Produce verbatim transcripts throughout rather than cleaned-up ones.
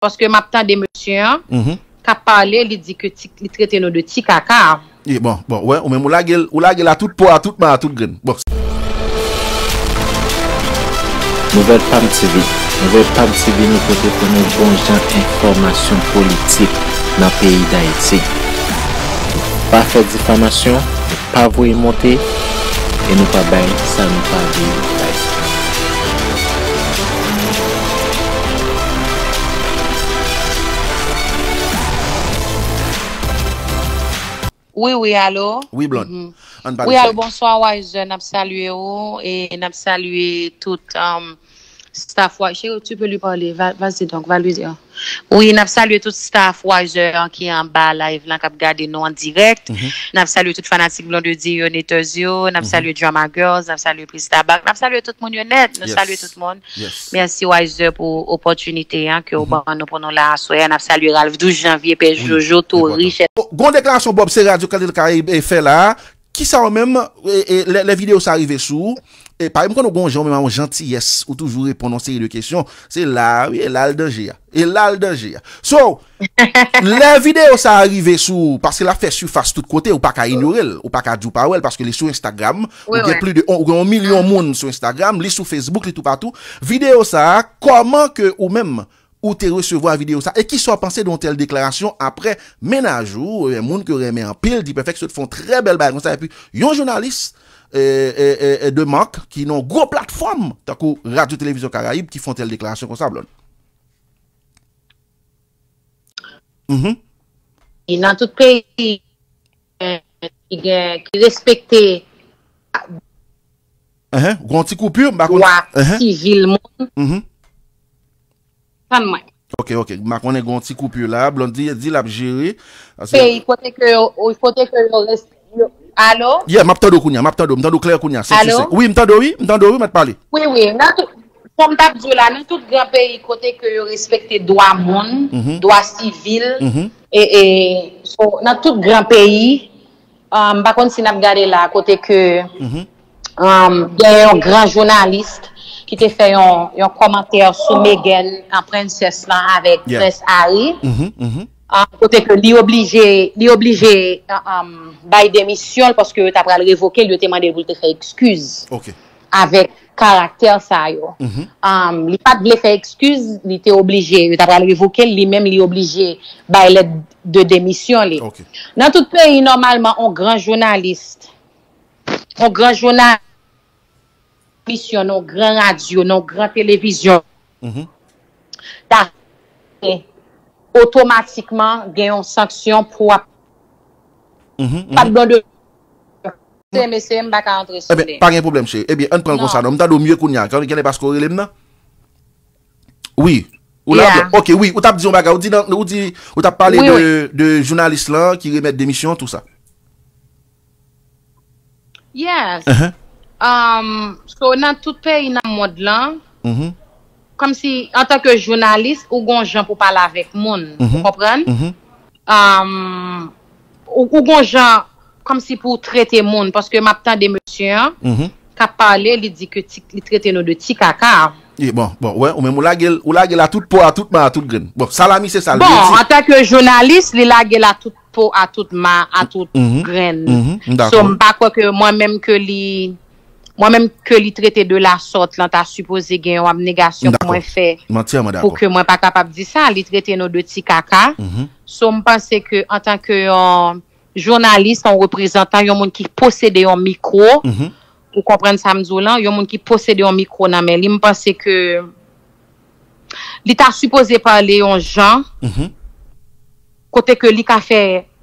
paske m ap tande mesye an k ap pale, li di ke ti, li trete nou de ti kaka. E bon, bon, wè, ou menm ou lage l, ou lage l a tout pò, a tout ma, a tout grenn. Bon. Nouvèl Pam T V. Nouvèl Pam T V nou pote pou nou bon jan enfòmasyon politik nan peyi Dayiti. Nou pa fè difamasyon, nou pa voye monte, e nou pa bay sa nou pa vle bay. Wi, wi, alo? Wi, Blonde. Mhm. Ann pale. Wi, alo, bonswa, Wiser, n ap salye ou, e n ap salye tout um, staff Wiser. Chérie, tu peux lui parler, vas-y donc, va lui dire. Wi, n ap salye tout staff Wiser ki anba live lan, k ap gade nou an dirèk. Mhm. N ap salye tout fanatik Blondedy yo, Neters yo, n ap salye Drama Girls, n ap salye Pristabak, n ap salye tout moun yo nèt, nou salye tout moun. Mèsi Wiser pou opòtinite an ke w ban nou pou nou la aswè a. N ap salye Ralph, Douz Janvye, Pè Jojo, Tori, Chèf. Gon deklarasyon Bob se Radyo Kandil Karayib e fè la a. Kisa ou menm, lè videyo sa a rive sou ou, e parèy m konn ou gon jan ou menm a yon jantiyès, ou toujou reponn yon seri de kesyon, se la a wi, e la l danje a. E la l danje a. So, lè videyo sa a rive sou ou, paske l ap fè sifas tout kote, ou pa ka inyore l, ou pa ka di w pa wè l, paske li sou Instagram, ou gen plis de, ou gen yon milyon moun sou Instagram, li sou Facebook, li toupatou. Videyo sa a, kòman ke ou menm, ou te resevwa videyo sa a, e kisa w panse de yon tèl deklarasyon apre mennaj ou, oubyen moun ke w renmen anpil, D-Perfect sot fè yon trè bèl bagay konsa, epi yon jounalis, e, e, e, e, de mak, ki nan yon gwo platfòm, tankou Radyo Televizyon Karayib, ki fè yon tèl deklarasyon konsa, Blonde? Mhm. E nan tout peyi, ki gen, ki respekte Enhen, gon ti koupi, m pa konn. Dwa sivil moun. Mhm. Tann mwen. Ok, ok, m pa konnen gon ti koupi la, Blonde di, di l ap jere. Peyi kote ke yo, kote ke yo res-, yo, alo? Yeah, m ap tande w kounye a, m ap tande w, m tande w klè kounye a, senk sou senk. Wi, m tande w wi, m tande w wi, mèt pale. Wi, wi, nan tout, Kòm m t ap di w la, nan tout gran peyi kote ke yo respekte dwa moun, dwa sivil, e, e, so, nan tout gran peyi, um, m pa konn si n ap gade la, kote ke, um, gen yon gran jounalis ki te fè yon, yon kòmantè sou Meghan, an, prensès lan, avèk Prens Harry, um, kote ke li oblije, li oblije, um, bay demisyon l paske yo ta pral revoke l, yo te mande l pou l te fè ekskiz. Avèk karaktè sa yo. Um, li pa t vle fè ekskiz, li te oblije, yo ta pral revoke l, li menm li oblije bay lèt de demisyon li. Nan tout peyi, nòmalman, on gran jounalis, on gran jounalis, misyon nan on gran radyo, nan on gran televizyon, ta otomatikman gen yon sanksyon pou ap, pa t bon de Se mesye m pa ka antre sou li. Ebyen, pa gen pwoblèm, cheri. Ebyen, ann pran l konsa, non. M tande w mye kounye a. Gen lè paske w rele m nan. Wi. Ou la, blan? Ok, wi. Ou t ap di yon bagay. Ou di, nan, ou di, ou t ap pale de, de jounalis lan ki remèt demisyon, tou sa. Yes. Um, so, nan tout peyi nan mond lan, kòmsi, antanke jounalis, ou gon jan pou pale avèk moun. Ou konprann? Um, ou, ou gon jan kòmsi pou w trete moun, paske m ap tande mesye an k ap pale, li di ke ti, li trete nou de ti kaka. E bon, bon, wè, ou menm ou lage l, ou lage l a tout pò, a tout ma, a tout grenn. Bon, salami se sa l vle di. Bon, antanke jounalis, li lage l a tout po, a tout ma, a tout grenn. So, m pa kwè ke mwen menm ke li, mwen menm ke li trete de la sòt lan, ta sipoze gen yon abnegasyon pou mwen fè pou ke mwen pa kapab di sa. Li trete nou de ti kaka. So, m panse ke antanke yon jounalis, yon reprezantan, yon moun ki posede yon mikwo, ou konprann sa m di w lan, yon moun ki posede yon mikwo nan men li, m panse ke li ta sipoze pale yon jan kote ke li ka fè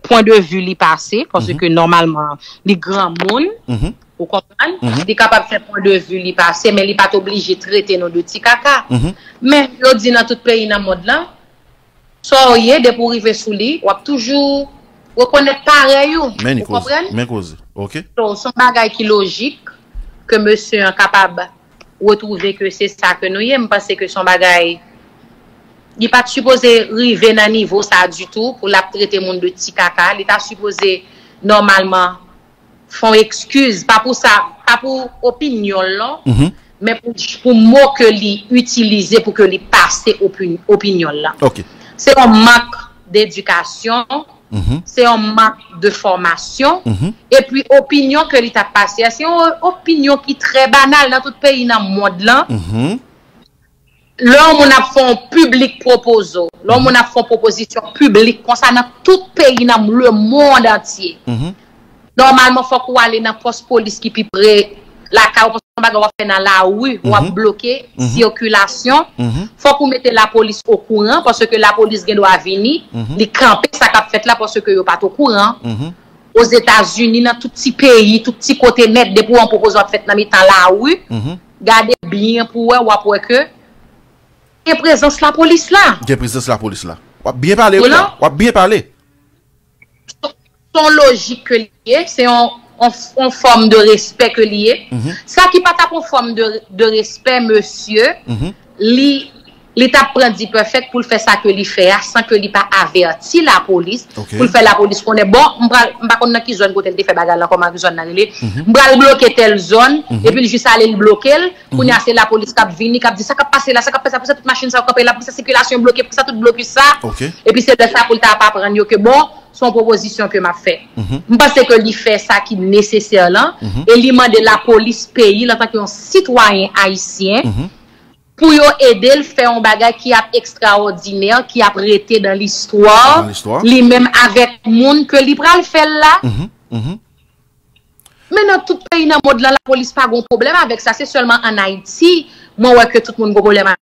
pwen de vi li pase, paske nòmalman li granmoun, ou konprann? Li kapab fè pwen de vi li pase, men li pa t oblije trete nou de ti kaka. Men yo di nan tout peyi nan mond lan, sa w ye, depi w rive sou li, w ap toujou rekonèt parèy ou. Ou konprann? Men koze, men koze. Ok. So, se yon bagay ki lojik ke mesye an kapab retwouve ke se sa ke nou ye. M panse ke se yon bagay, li pa t sipoze rive nan nivo sa ditou pou l ap trete moun de ti kaka. Li ta sipoze nòmalman fè yon ekskiz, pa pou sa, pa pou opinyon l non, men pou, pou mo ke li itilize pou ke li pase opin, opinyon l lan. Se yon mank dedikasyon, se yon mank de fòmasyon, epi opinyon ke li t ap pase a, se yon opinyon ki trè banal nan tout peyi nan mond lan. Lè yon moun ap fè yon piblik pwopozo, lè yon moun ap fè yon pwopozisyon piblik konsa nan tout peyi nan lemonn antye, nòmalman fòk ou ale nan pòs polis ki pi pre lakay ou, paske yon bagay w ap fè nan lari, w ap bloke sikilasyon, fòk ou mete lapolis okouran, paske lapolis gen dwa vini, li kanpe sa k ap fèt la, paske yo pa t okouran. Ozetazini, nan tout ti peyi, tout ti kote nèt, depi w wè yon pwopozisyon ap fèt nan mitan lari, gade byen pou w wè, w ap wè ke gen prezans lapolis la. Gen prezans lapolis la. W ap byen pale, wi. W ap byen pale. Se yon lojik ke li ye, se yon, yon, yon fòm de respè ke li ye. Sa ki pa t ap yon fòm de, de respè, mesye, li, li t ap pran Dipèfèk pou l fè sa ke li fè a, san ke li pa avèti lapolis, pou l fè lapolis konnen, bon, m pral, m pa konn nan ki zòn kote l te fè bagay la, kòman zòn nan rele, m pral bloke tèl zòn, epi l jis ale l bloke l, kounye a se lapolis k ap vini, k ap di, sa k ap pase la, sa k ap pase la, poukisa tout machin sa yo kanpe la, poukisa sikilasyon bloke, poukisa tout blokis sa, epi se lè sa pou l ta ap aprann yo ke, bon, se yon pwopozisyon ke m ap fè. M panse ke li fè sa ki nesesè lan, e li mande lapolis peyi l antanke yon sitwayen ayisyen, pou yo ede l fè yon bagay ki ap ekstraòdinè, ki ap rete dan listwa, li menm avèk moun ke li pral fè l la. Men nan tout peyi nan mond lan, lapolis pa gon pwoblèm avèk sa. Se sèlman ann Ayiti, mwen wè ke tout moun gon pwoblèm avèk.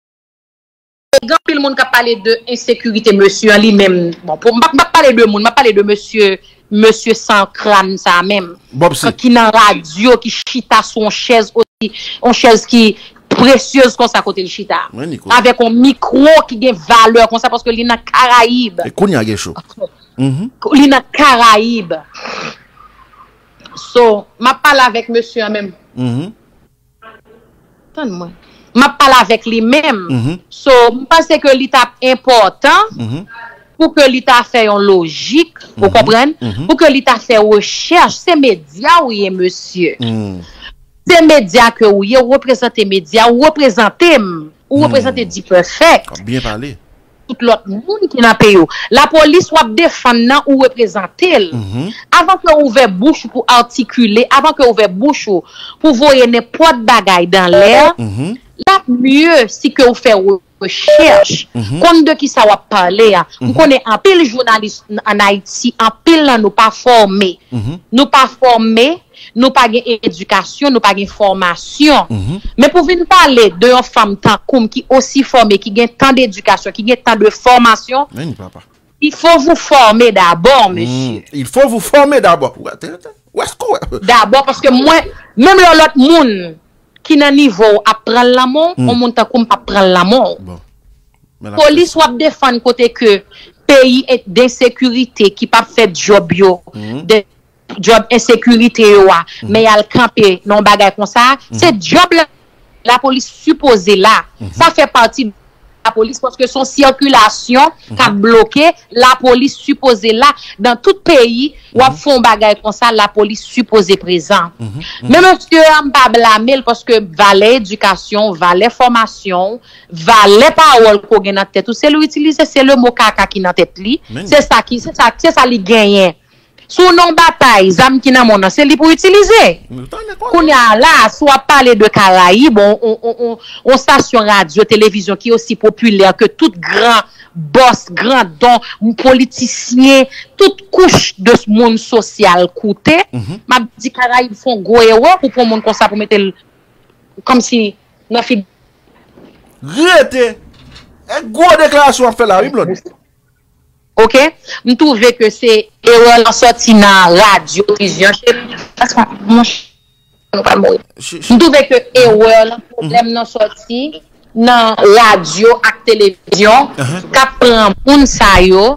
Gen anpil moun k ap pale de ensekirite, mesye an li menm. Bon, pou, m p ap, m p ap pale de moun, m ap pale de mesye, mesye san kràn sa menm. Ki nan radyo, ki chita sou yon chèz osi, yon chèz ki presyez konsa kote l chita. Avèk yon mikwo ki gen valè konsa, paske li nan Karayib. E kounye a gen cho. Li nan Karayib. So, m ap pale avèk mesye an menm. Tann mwen. M ap pale avèk li menm. So, m panse ke li t ap enpòtan pou ke li ta fè yon lojik, ou konprann? Pou ke li ta fè rechèch. Se medya ou ye, mesye. Se medya ke ou ye, ou reprezante medya, ou reprezante m, ou reprezante Dipèfèk. W ap byen pale. Tout lòt moun ki nan peyi w. Lapolis w ap defann nan, ou reprezante l. Avan ke w ouvè bouch ou pou atikile, avan ke w ouvè bouch ou pou voye nenpòt bagay dan lè, l ap mye si ke w fè rechèch, konn de kisa w ap pale a. M konnen anpil jounalis ann Ayiti, anpil nan nou pa fòme. Nou pa fòme, nou pa gen edikasyon, nou pa gen fòmasyon. Men pou vin pale de yon fanm tankou m ki osi fòme, ki gen tan de edikasyon, ki gen tan de fòmasyon, il faut vous former d'abord, mesye. Il faut vous former d'abord. Ou wè, tè, tè, ou wè, èske w wè? Dabò, paske mwen, menm lè lòt moun ki nan nivo w ap pran l nan men w, yon moun tankou m p ap pran l nan men w. Polis w ap defann kote ke peyi en, de ensekirite ki p ap fè djòb yo, de djòb ensekirite yo a, men y al kanpe nan yon bagay konsa, se djòb la, lapolis sipoze la. Sa fè pati de lapolis paske se yon sikilasyon k ap bloke, lapolis sipoze la. Dan tout peyi, w ap fè yon bagay konsa, lapolis sipoze prezan. Men mesye a, m pa blame l paske valè edikasyon, valè fòmasyon, valè pawòl ke w gen nan tèt ou, se li w itilize, se le mo kaka ki nan tèt li, se sa ki, se sa, se sa li genyen. Si w nan yon batay, zam ki nan men w nan, se li pou w itilize. Kounye a la, si w ap pale de Karayib, on, on, on, on, on stasyon radyo, televizyon ki osi popilè ke tout gran bòs, grandon, politisyen, tout kouch de moun sosyal koute, m ap di Karayib fè yon gwo erè pou pran yon moun konsa pou mete l kòmsi nan figi. Rete! E gwo deklarasyon w ap fè la, wi, Blonde. Oke? M twouve ke se erè lan sòti nan radyo, televizyon. Se, paske, monchè, nou pral mouri. M twouve ke erè lan, pwoblèm nan sòti nan radyo ak televizyon k ap pran moun sa yo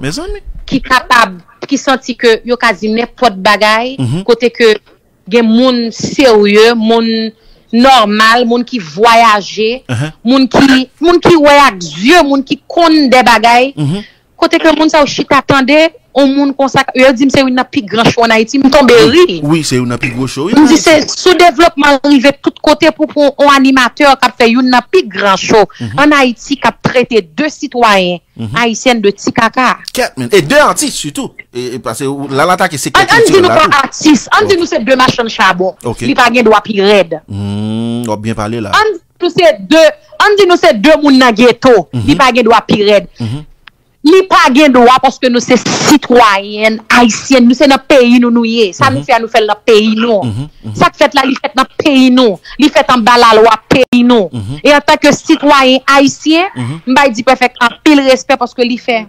ki kapab, ki santi ke yo ka di nenpòt bagay, kote ke gen moun serye, moun nòmal, moun ki vwayaje, moun ki, moun ki wè ak zye, moun ki konn de bagay, kote ke moun sa yo chita tande, yon moun konsa, yo di m se youn nan pi gran show ann Ayiti, m tonbe ri. Wi, se youn nan pi gwo show, wi, ann Ayiti. M di se sou devlopman rive tout kote pou, pou yon animatè k ap fè youn nan pi gran show ann Ayiti k ap trete de sitwayen ayisyen de ti kaka. Kèt, men. E de atis, sitou. E, e, paske ou, la, l atake sektè kiltirèl la tou. Ann di nou pa atis, ann di nou se de machann chabon. Li pa gen dwa pi rèd. Hmm, w ap byen pale la. Ann di nou se de, ann di nou se de moun nan geto. Li pa gen dwa pi rèd. Li pa gen dwa paske nou se sitwayèn ayisyèn. Nou se nan peyi nou nou ye. Sa nou fè a, nou fè l nan peyi nou. Sa k fèt la, li fèt nan peyi nou. Li fèt anba lalwa peyi nou. E antanke sitwayen ayisyen, m bay Dipèfèk anpil respè paske li fè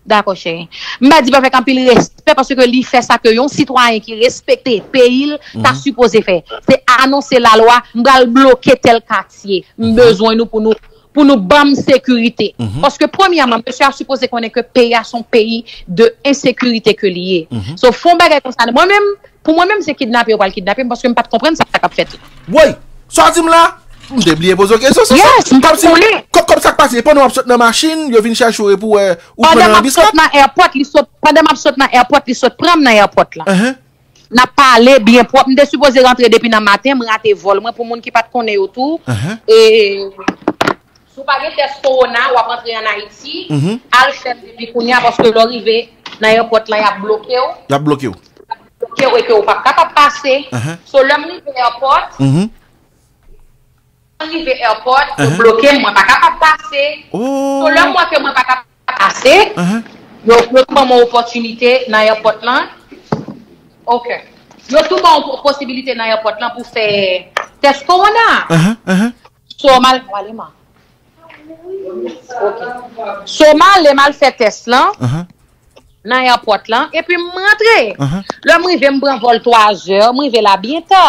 Dakò, cheri. M ba Dipèfèk anpil respè paske li fè sa ke yon sitwayen ki respekte peyi l ta sipoze fè. Se anonse lalwa, m pral bloke tèl katye. M bezwen nou pou nou pou nou ban m sekirite. Paske premyèman, mesye a sipoze konnen ke peyi a se yon peyi de ensekirite ke li ye. So, fè yon bagay konsa, mwen menm, pou mwen menm, se kidnape yo pral kidnape m paske m pa t konprann sa k ap fèt la. Woy! Sa w di m la? M te bliye poze w kesyon sa. Yes, m pa t konnen. Kòm, kòm sa k pase, pandan w ap sot nan machin, yo vin chèche w epi w wè ou pran nan yon biskwit? Pandan m ap sot nan èpòt, li sot, pandan m ap sot nan èpòt, li sot pran m nan èpòt la. N ap pale byen pwòp. M te sipoze rantre depi nan maten, m rate vòl mwen pou moun ki pa t konnen yo tou. E si w pa gen tès kowona, w ap antre ann Ayiti, al fè l depi kounye a, paske lè w rive nan èpòt la, y ap bloke w. Y ap bloke w. Bloke w e ke w p ap kapab pase. So, lè m rive èpòt, m rive èpòt, yo bloke m, mwen pa kapab pase. So, lè m wè ke mwen pa kapab pase, yo, yo tou ban mwen opòtinite nan èpòt lan. Ok. Yo tou ban mwen posibilite nan èpòt lan pou fè tès kowona. So, m al, wale man. Ok. So, m ale, m al fè tès lan nan èpòt lan, epi m rantre. Lè m rive, m pran vòl twa zè, m rive la byen ta.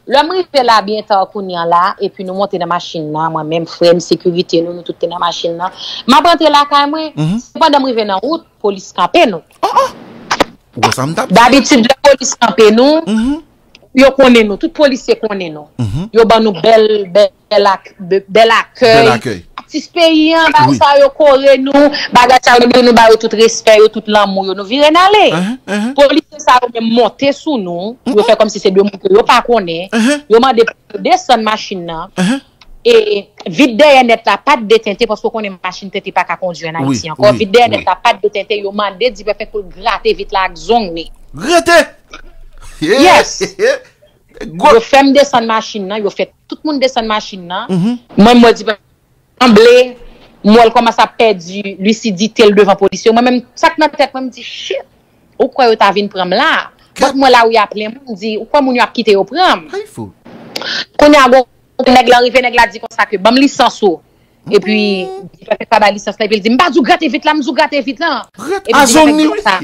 Lè m rive la byen ta kounye a la, epi nou monte nan machin nan, mwen menm, frè m, sekirite nou, nou tout te nan machin nan. M ap rantre lakay mwen, se pandan m rive nan wout, polis kanpe nou. Ou wè sa m t ap di? Dabitid, lè polis kanpe nou, yo konnen nou, tout polisye konnen nou. Yo ban nou bèl, bèl, bèl ak-, bè-, bèl akèy. Bèl akèy. Atis peyi an, bagay sa yo kore nou, bagay sa yo, nou, nou ba yo tout respè yo, tout lanmou yo, nou vire n ale. Polisye sa yo menm monte sou nou, yo fè kòmsi se de moun ke yo pa konnen, yo mande pou nou desann machin nan. E vit dèyè nèt la pa t detente, paske w konnen machin tente pa ka kondui ann Ayiti ankò. Vit dèyè nèt la pa t detente, yo mande Dipèfèk pou l grate vit la ak zong li. Grate! Yes! Yo fè m desann machin nan, yo fè tout moun desann machin nan. Mwen, mwen di, sanble, m wè l kòmanse ap pèdi lisidite l devan polisye yo. Mwen menm, sa k nan tèt mwen, m di, shit! Ou kwè yo ta vin pran m la? But mwen lari a plen moun, m di, ou kwè moun yo ap kite yo pran m? Kounye a, gon nèg la rive, nèg la di konsa ke, ban m lisans ou. Epi, Dipèfèk pa bay lisans la, epi l di, m pa di w grate vit la, m di w grate vit la. Epi Dipèfèk di konsa.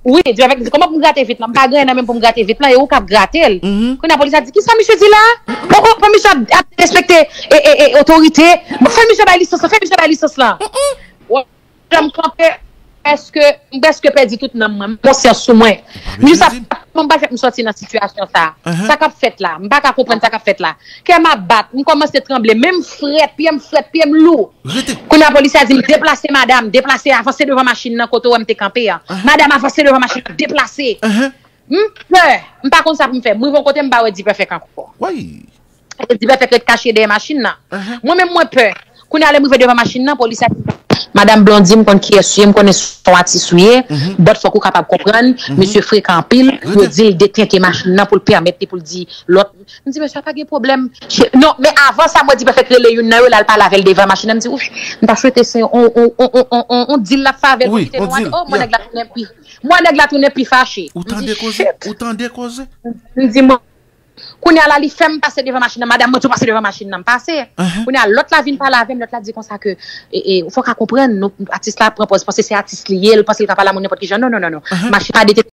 Wi, Dipèfèk di, kòman pou m grate vit la? M pa gen anyen nan men m pou m grate vit la, e ou k ap grate l. Kounye a, polis la di, kisa misye di la? O, o, fò misye ap, ap respekte e, e, e, otorite. Fè misye bay lisans la, fè misye bay lisans la. Jan m kanpe, èske, m prèske pèdi tout nanm mwen, konsyans sou mwen. M di sa, kòman m pral fè pou m sòti nan sitiyasyon sa? Sa k ap fèt la? M pa ka konprann sa k ap fèt la. Kè m ap bat, m kòmanse tranble, men m frèt, pye m frèt, pye m lou. Kounye a, polisye a di m, deplase, madanm, deplase, avanse devan machin nan kote w wè m te kanpe a. Madanm, avanse devan machin nan, deplase. M pè, m pa konn sa pou m fè. M rive yon kote, m pa wè Dipèfèk ankò. Dipèfèk ret kache dèyè machin nan. Mwen menm, mwen pè. Kounye a, lè m rive devan machin nan, polis la di, madanm Blondy, m konn kiyès ou ye, m konnen se yon atis ou ye, but fòk ou kapab konprann, misye frekan anpil, yo di l detente machin nan pou l pèmèt li pou l di lòt. M di, mesye, pa gen pwoblèm. Non, men avan sa, mwen Dipèfèk rele youn nan yo, l al pale avè l devan machin nan, m di, ouf, m ta swete se yon, yon, yon, yon, yon, yon dil l ap fè avè l pou kite nou ale. Oh, mwen nèg la tounen pi, mwen nèg la tounen pi fache. M di, shit. Ou tande koze? M di, mwen Kounye a la, li fè m pase devan machin nan. Madanm mwen tou pase devan machin nan, m pase. Kounye a, lòt la vin pale avè m, lòt la di konsa ke, e, e, fò w ka konprann, nou, atis la pran pòz, panse se atis li ye, l panse l ka pale a moun nenpòt ki jan. Non, non, non, non. Machin pa detente,